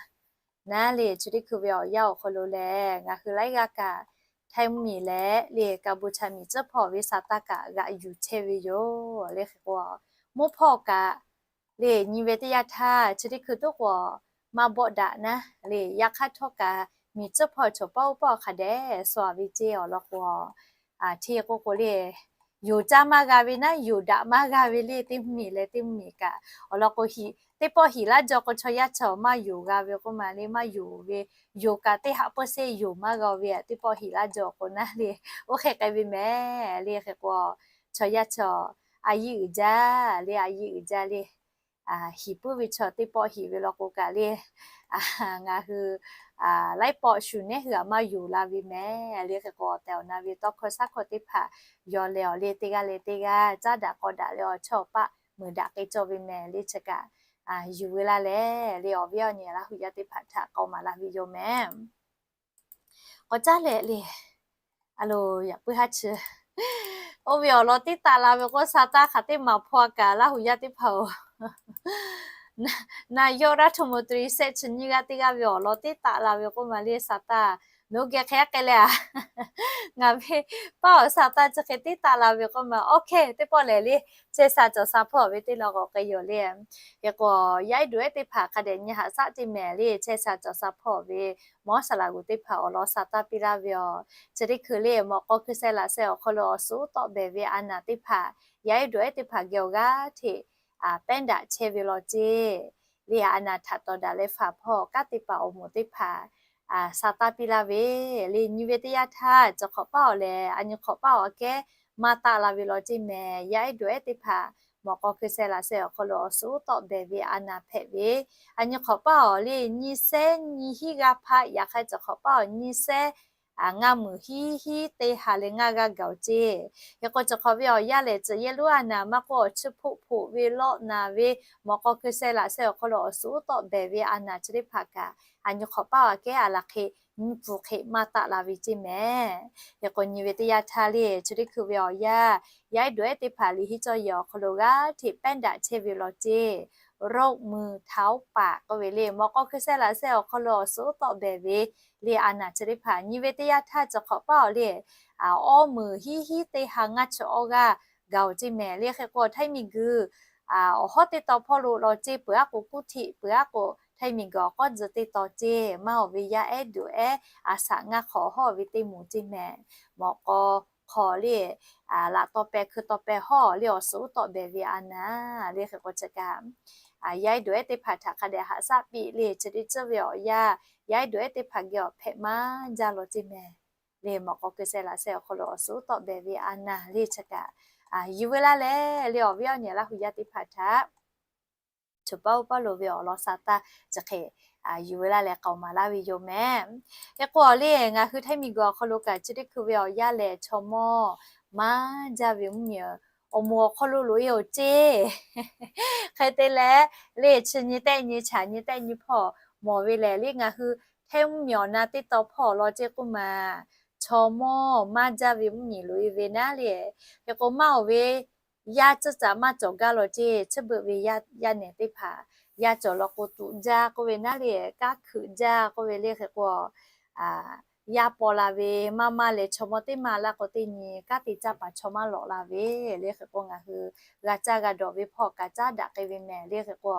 naˉ le, chi teˇ hkui ve awˬ yanˇ awˬ hk'aw lo lehˬ, ngaˬ hui laiˉ g'aˇ kaꞈ htaiˇ mvuhˇmiˬ leh le ka bon cha miˬ tcuhˉ hpawˇ ve sa tanˇ kaꞈ g'aꞈ yuˬ chehˇ ve yoˬ. Le hk'e k'o, mvuhˇ hpawˇ kaꞈ le nyi ve teˇ yanˇ htaˇ chi teˇ hkui tuˉ k'o maˇ bawˆ daꞈ naˉ le, yaꞈ hk'aˇ htawˇ kaꞈ miˬ tcuhˉ hpawˇ chaw pawˆ oˇ pawˆ hk'a dehꞈ shu a ve ceˇ awˬ lawn k'o, hteˇ k'o k'o le, yonˍ caˇ maˇ g'a ve naˉ yonˍ daꞈ maˇ g'a ve le, teˇ mvuhˇmiˬ leh teˇ mvuhˇmiˬ kaꞈ awˬ lawn k'o, teˇ pawˆ hiˍ laˇ jaw k'o chaw yaˇ chaw maˇ yonˍ g'a ve k'oˆ ma le, maˇ yonˍ ve, yonˍ kaꞈ teˇ haꞈ peuˇ seˇ yonˍ maˇ g'a ve, teˇ pawˆ hiˍ laˇ jaw k'o naˉ le, oˇ hk'e k'ai ve mehˍ. Le hk'e k'o, chaw yaˇ chaw a yiˇ uiˍ jaˇ le, a yiˇ uiˍ jaˇ le, hiˍ puiˉ ve chaw teˇ pawˆ hiˍ ve law k'o kaꞈ le, ngaˬ hui laiˉ pawˆ shuˍ nehˉ hui aꞈ maˇ yonˍ la ve mehˍ. Le hk'e k'o, awˬ tehˬ awˬ na ve tawˇ hkawˇ shaˉ hkawˇ teˇ hpaˍ yaw leh awˬ le teˇ g'aˇ leh teˇ g'aˇ caˉ daꞈ k'aw daꞈ leh awˬ chawˇ awˬ paˆ meuˍ daꞈ k'ai cawˇ ve mehˍ. Le chi kaꞈ yuˬ ve laˇ leh le, awˬ viˉ awˬ nyi Laˇ huˍ yaˇ teˇ hpaˍ htaꞈ k'awꞈ maˍ laˇ ve yoˬ mehˍ. K'awꞈ caˉ leh le, a lo, yaꞈ puiˉ haˉ chi, oˇ ve awˬ lawn teˇ taˆ la ve k'o, sa tanˇ hk'aˬ teˇ maˍ hpaw a kaꞈ Laˇ huˍ yaˇ teˇ hpaˍ-oˬ, naˍ yawˇ raˇ hto mo tui sehˆ chi nyiˇ g'aˇ teˇ g'aˇ ve awˬ lawn teˇ taˆ la ve k'oˆ ma le, sa tanˇ nawˬ hui geh hk'e aˉ k'ai leh a, ngaˬ ve paˇ awˬ sa tanˇ chi hk'e teˇ taˆ la ve k'oˆ ma, OK, teˇ pawˆ lehˬ le, chehˇ sha cawˬ sha hpawˇ ve teˇ lawn k'awꞈ k'ai yoˬ le. Hk'e k'o, yaˇ ehˉ duˬ ehˉ teˇ hpaˍ hk'a dehꞈ nyi haꞈ shaˆ teˇ mehˍ le, chehˇ sha cawˬ sha hpawˇ ve mawˇ saˍ laꞈ g'uˬ teˇ hpaˍ awˬ lawn sa tanˇ piˇ laˇ ve yoˬ. Chi teˇ hkui le mawꞈ k'aw hkui sheh laꞈ sheh awˬ hk'aw lo awˬ suhˉ tawˆ behˬ ve a naˍ teˇ hpaˍ, yaˇ ehˉ duˬ ehˉ teˇ hpaˍ geh awˬ g'aˇ hteꞈ pehˉ daꞈ chehˇ ve law ceˇ. Le a naˍ htaꞈ tawˍ daꞈ leh faˍ hpawˇ kanˉ te paˍ awˬ moˍ teˇ hpaˍ sa tanˇ piˇ laˇ ve le, nyi ve teˇ yanˇ htaˇ cawˬ hk'awꞈ paˇ awˬ lehˬ a nyi hk'awꞈ paˇ awˬ aꞈ kehˉ maˇ taˆ la ve law ceˇ mehˍ. Yaˇ ehˉ duˬ ehˉ teˇ hpaˍ mawꞈ k'aw hkui sheh laꞈ sheh awˬ hk'aw lo awˬ suhˉ tawˆ behˬ ve a naˍ hpehꞈ ve, a nyi hk'awꞈ paˇ awˬ le nyiˇ sehˉ nyiˇ hinˉ g'aˇ hpaˆ, yaꞈ hk'aˇ cawˬ hk'awꞈ paˇ awˬ nyiˇ sehˉ ngaˇ meunˍ hiˉ hiˉ teˇ ha leh ngaˇ g'aˇ gaˬ-oˬ ceˇ. Hk'e k'o, cawˬ hk'awꞈ ve awˬ yanˇ lehˬ, tcuh yehˇ lonˉ a naˍ maˇ k'oˆ, awˬ chiˇ hpoˆ hpoꞈ ve lawˆ naˍ ve, mawꞈ k'aw hkui sheh laꞈ sheh awˬ hk'aw lo awˬ suhˉ tawˆ behˬ ve a naˍ chi teˇ hpaˍ kaꞈ a nyi hk'awꞈ paˇ aꞈ kehˉ a laˬ hk'e nyi pfuhˍ hk'e maˇ taˆ la ve ceˇ mehˍ. Hk'e k'o, nyi ve teˇ yanˇ htaˇ le chi teˇ hkui ve awˬ yanˇ, yaˇ ehˉ duˬ ehˉ teˇ hpaˍ liꞈ hiˉ cawˇ yehˬ awˬ hk'aw lo g'aˇ hteꞈ pehˉ daꞈ chehˇ ve law ceˇ. Roˆ muiˬ htaoˍ paˍ k'oˆ ve le, mawꞈ k'aw hkui sheh laꞈ sheh awˬ hk'aw lo awˬ suhˉ tawˆ behˬ ve le a naˍ chi teˇ hpaˍ nyi ve teˇ yanˇ htaˇ cawˬ hk'awꞈ paˇ awˬ le, awˇ meunˍ hiˉ hiˉ teˇ ha ngaˇ chi awˇ g'aˇ gaˬ-oˬ ceˇ mehˍ. Le hk'e k'o, htaiˇ miˬguiˬ awˬ hawˉ teˇ taw hpawˇ lo law ceˇ, peuˬ aˉ k'o kuˇ htiˆ, peuˬ aˉ k'o htaiˇ miˬguiˬ awˬ k'awˉ tzuhꞈ teˇ taw ceˇ, maˇ awˬ ve yaˇ ehˉ duˬ ehˉ a shaꞈ ngaˇ hk'awꞈ hawˉ ve teˇ moˍ ceˇ mehˍ. Mawꞈ k'aw hk'aw le laꞈ taw peh hkui taw peh hawˉ le awˬ suhˉ tawˆ behˬ ve a naˍ. Le hk'e k'o, chi kaꞈ yaˇ ehˉ duˬ ehˉ teˇ hpaˍ htaꞈ hk'a dehꞈ haꞈ shaˆ piˇ le chi teˇ ceuˬ ve awˬ yanˇ, yaˇ ehˉ duˬ ehˉ teˇ hpaˍ geh awˬ hpehꞈ maˇ jaˇ law ceˇ mehˍ. Le mawꞈ k'aw hkui sheh laꞈ sheh awˬ hk'aw lo awˬ suhˉ tawˆ behˬ ve a naˍ le chi kaꞈ yuˬ ve laˇ leh le, awˬ viˉ awˬ nyi Laˇ huˍ yaˇ teˇ hpaˍ htaꞈ chaw paˇ oˇ paˇ lo ve awˬ lawn sa tanˇ chi hk'e yuˬ ve laˇ leh k'awꞈ maˍ laˇ ve yoˬ mehˍ. Hk'e k'o, awˬ le ngaˬ hui htaiˇ miˬguiˬ awˬ hk'aw lo kaꞈ chi teˇ hkui ve awˬ yanˇ lehˬ, chaw mawˇ maˇ jaˇ ve mvuhˇmiˬ awˬ moˍ awˬ hk'aw lo loꞈ-e-oˬ ceˇ. Hk'e te leh, le chi nyi tehˆ nyi chaꞈ nyi tehˆ nyi hpawˇ mawˬ ve lehˬ, le ngaˬ hui htaiˇ mvuhˇmiˬ awˬ na teˇ taw hpawˇ awˬ lawn ceˇ k'oˆ ma, chaw mawˇ maˇ jaˇ ve mvuhˇmiˬ loꞈ-e ve naˉ le. Hk'e k'o, maˇ awˬ ve yaˇ tcuhˇ caꞈ maˇ cawˬ gaˇ law ceˇ, chi beuꞈ ve yaˇ nehˬ teˇ hpaˍ yaˇ cawˬ law k'o tuꞈ jaˇ k'oˆ ve naˉ le, kanˉ hkuiꞈ jaˇ k'oˆ ve le. Hk'e k'o, yaˇ paw la ve maˇ maˇ leh chaw mawˇ teˇ maˇ laˇ k'o teˇ nyi kanˉ te caˇ paˍ chaw maˇ lawꞈ la ve le. Hk'e k'o, ngaˬ hui g'a caˇ g'a dawˬ ve hpawˇ kaꞈ caˉ daꞈ k'ai ve mehˍ. Le hk'e k'o,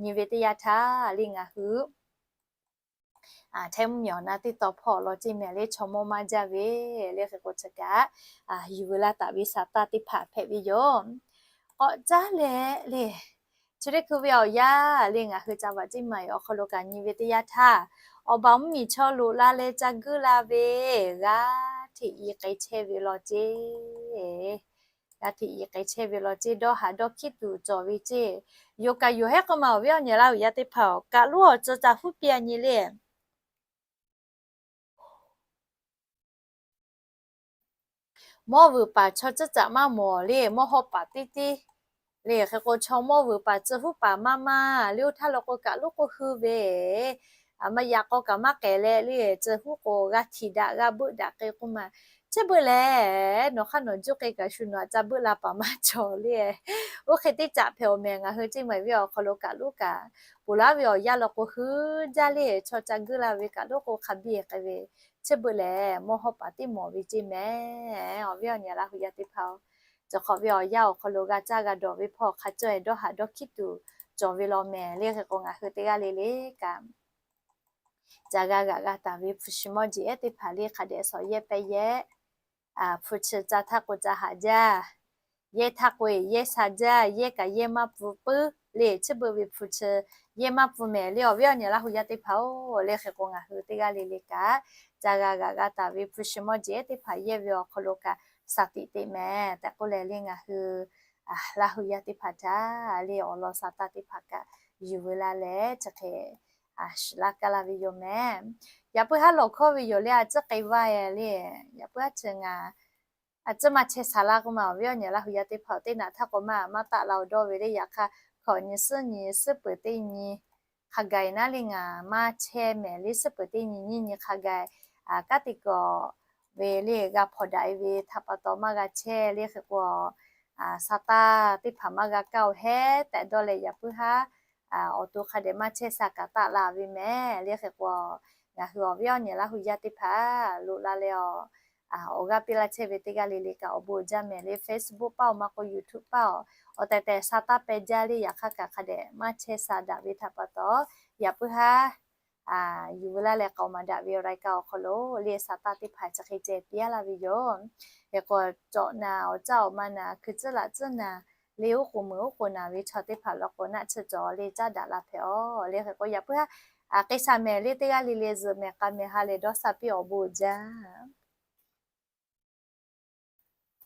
nyi ve teˇ yanˇ htaˇ le ngaˬ hui htaiˇ mvuhˇmiˬ awˬ na teˇ taw hpawˇ awˬ lawn ceˇ mehˍ le, chaw mawˇ maˇ jaˇ ve le. Hk'e k'o, chi kaꞈ yuˬ ve laˇ taˍ ve sa tanˇ teˇ hpaˍ hpehꞈ ve yoˬ. K'awꞈ caˉ leh le, chi teˇ hkui ve awˬ yanˇ le ngaˬ hui ca vaꞈ ceˇ maˬ awˬ hk'aw lo kaꞈ nyi ve teˇ yanˇ htaˇ, awˬ baˬ mvuhˇmiˬ chaw loꞈ la leh ca guiˇ la ve g'aˇ hteꞈ i k'ai chehˇ ve law ceˇ. G'aˇ hteꞈ i k'ai chehˇ ve law ceˇ, dawˇ haˍ dawˇ hkiˉ tuˬ cawˬ ve ceˇ. Yoˬ kaꞈ yoˬ hehˉ k'oˆ ma, awˬ viˉ awˬ nyi Laˇ huˍ yaˇ teˇ hpaˍ-oˬ, kaꞈ lonˉ awˬ tcuh ca huˉ piˇ a nyi le. Mawˇ vuiˬ paˍ chaw ciˉ caꞈ maˇ mawˬ le, mawˇ hawˉ paˍ tiˉ tiˉ le. Hk'e k'o, chaw mawˇ vuiˬ paˍ tcuh huˉ paˍ maˇ maˇ le, oˇ htaˇ lo k'o kaꞈ lonˉ k'o hui ve, a, maˇ yaꞈ k'aw kaꞈ maˇ k'ehˬ leh le, tcuh huˉ k'o g'a htiꞈ daꞈ g'a beuˆ daꞈ k'e k'oˆ ma. Chi beuꞈ lehˬ, nawˬ hk'aˇ nawˬ juˇ k'e kaꞈ shu nawˬ aꞈ ca beuˆ la paˍ maˇ cawˬ le. Oˇ hk'e teˇ caꞈ hpehꞈ awˬ mehˍ, ngaˬ hui ceˇ maˬ ve awˬ hk'aw lo kaꞈ lonˉ kaꞈ, ponˬ laˇ ve awˬ yanˇ lo k'o hui jaˇ le, chaw ca guˇ la ve kaꞈ lonˉ k'o hk'a biˇ k'ai ve. Chi beuꞈ lehˬ, mawˇ hawˉ paˍ tiˉ mawˬ ve ceˇ mehˍ. Awˬ viˉ awˬ nyi Laˇ hu yaˇ teˇ hpaˍ-oˬ, cawˬ hk'awꞈ ve awˬ yanˇ awˬ hk'aw lo g'a caˇ g'a dawˬ ve hpawˇ hk'a caweh dawˇ haꞈ dawˇ hkiˉ tuˬ cawˬ ve law mehˍ le. Hk'e k'o, ngaˬ hui teˇ g'aˇ le le kaꞈ ca g'a g'aꞈ g'a taˍ ve hpu shi mawˇ jeˬ ehˉ teˇ hpaˍ le hk'a dehꞈ shawˍ yehˇ pehˇ yehˇ, hpu chi ca htaˇ k'o ca haꞈ jaˇ, yehˇ htaˇ k'o yehˇ sha jaˇ, yehˇ kaꞈ yehˇ maˇ pfuhˇ puiˉ le. Chi beuꞈ ve hpu chi yehˇ maˇ pfuhˇ mehˍ le. Awˬ viˉ awˬ nyi Laˇ hu yaˇ teˇ hpaˍ-oˬ, le hk'e k'o ngaˬ hui teˇ g'aˇ le le kaꞈ ca g'a g'aꞈ g'a taˍ ve hpu shi mawˇ jeˬ ehˉ teˇ hpaˍ yehˇ ve awˬ hk'aw lo kaꞈ shaˍ tiꞈ teꞈ mehˍ tehꞈ k'oˆ leh le, ngaˬ hui Laˇ hu yaˇ teˇ hpaˍ htaꞈ le awˬ lawn sa taˇ teˇ hpaˍ kaꞈ yuˬ veu la leh chi hk'e shiˍ laˇ kaˇ laˇ ve yoˬ mehˍ. Yaꞈ puiˉ haˉ lawˬ hkawˇ ve yoˬ le, a ciˉ k'ai vaˇ e le. Yaꞈ puiˉ haˉ chi ngaˬ a ciˉ maˇ chehˇ sha laˇ k'oˆ ma. Awˬ viˉ awˬ nyi Laˇ hu yaˇ teˇ hpaˍ-oˬ, teˇ naꞈ htaˇ k'o maˇ maˇ taˆ la-o dawˇ ve le. Yaꞈ hk'aˇ hkawꞈ nyi suhˉ nyi suhˉ peuˬ teˇ nyi hk'a gaˬ naˉ le ngaˬ maˇ chehˇ mehˍ le. Suhˉ peuˬ teˇ nyi nyiˇ nyi hk'a gaˬ kanˉ te kawꞈ ve le g'a hpawnˬ daꞈ e ve htaꞈ pa taw maˇ g'a chehˇ le. Hk'e k'o, sa taˇ teˇ hpaˍ maˇ g'a kaˇ-oˬ hehˉ tehꞈ dawˇ leh yaꞈ puiˉ haˉ awˬ to hk'a dehꞈ maˇ chehˇ sha kaꞈ taˆ la ve mehˍ le. Hk'e k'o, ngaˬ hui awˬ viˉ awˬ nyi Laˇ hu yaˇ teˇ hpaˍ loꞈ la leh, awˬ g'aˇ piˇ laˇ chehˇ ve teˇ g'aˇ le le kaꞈ awˬ bon uiˍ jaˇ mehˍ le. Facebook paˇ-oˬ, maˇ k'o YouTube paˇ-oˬ, awˬ tehˬ tehˬ sa taˇ peh jaˇ le. Yaꞈ hk'aˇ kaꞈ hk'a dehꞈ maˇ chehˇ sha daꞈ ve htaꞈ pa taw, yaꞈ puiˉ haˉ yuˬ veu laˇ leh k'aoˍ maˍ daꞈ ve awˬ รายการ awˬ hk'aw lo le sa taˇ teˇ hpaˍ chi hk'e ceh piˇ laˇ ve yoˬ. Hk'e k'o, cawꞈ naˍ awˬ caˇ awˬ ma naˍ hkui tcuhˉ laꞈ tcuhˉ naˍ le, oˉ k'oˍ meuˍ oˉ k'oˍ naˍ ve chaw teˇ hpaˍ law k'o naˆ tsuhˇ cawˬ le caˇ daꞈ la hpehꞈ-oˬ le. Hk'e k'o yaꞈ puiˉ haˉ k'ai sha mehˍ le, teˇ g'aˇ le le zuhꞈ mehˍ k'a mehˍ ha lehˬ dawˇ sha piˇ, awˬ bon uiˍ jaˇ.